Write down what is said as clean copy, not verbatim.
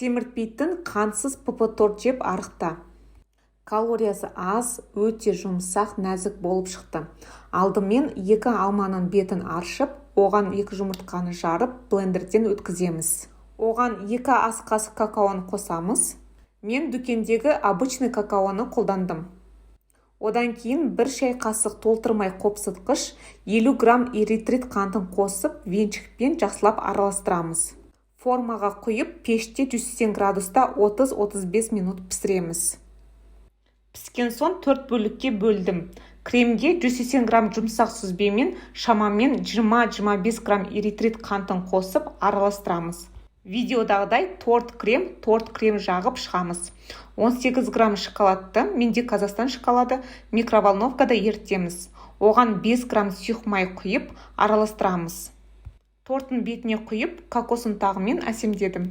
Семіртпейтін қантсыз ПП торт жеп арықта. Калориясы аз, өте жұмсақ, нәзік болып шықты. Алдымен екі алманың бетін аршып, оған екі жұмыртқаны жарып, блендерден өткіземіз. Оған 2 ас қасық какаоны қосамыз. Мен дүкендегі обычный какаоны қолдандым. Одан кейін 1 шай қасық толтырмай қопсытқыш, 50 грамм эритрит қантын қосып, венчикпен жақсылап араластырамыз. Формаға құйып, пеште 180 градуста 30-35 минут пісіреміз. Піскен соң төрт бөлікке бөлдім. Кремге 180 грамм жұмсақ сүзбемен шамамен 20-25 грамм эритрит қантын қосып, араластырамыз. Видеодағыдай торт крем жағып шығамыз. 18 грамм шоколадты, менде Казахстан шоколады, микроволновкада ерітеміз. Оған 5 грамм сұйық май құйып, араластырамыз. Торттың бетіне құйып, кокос ұнтағымен әсемдедім.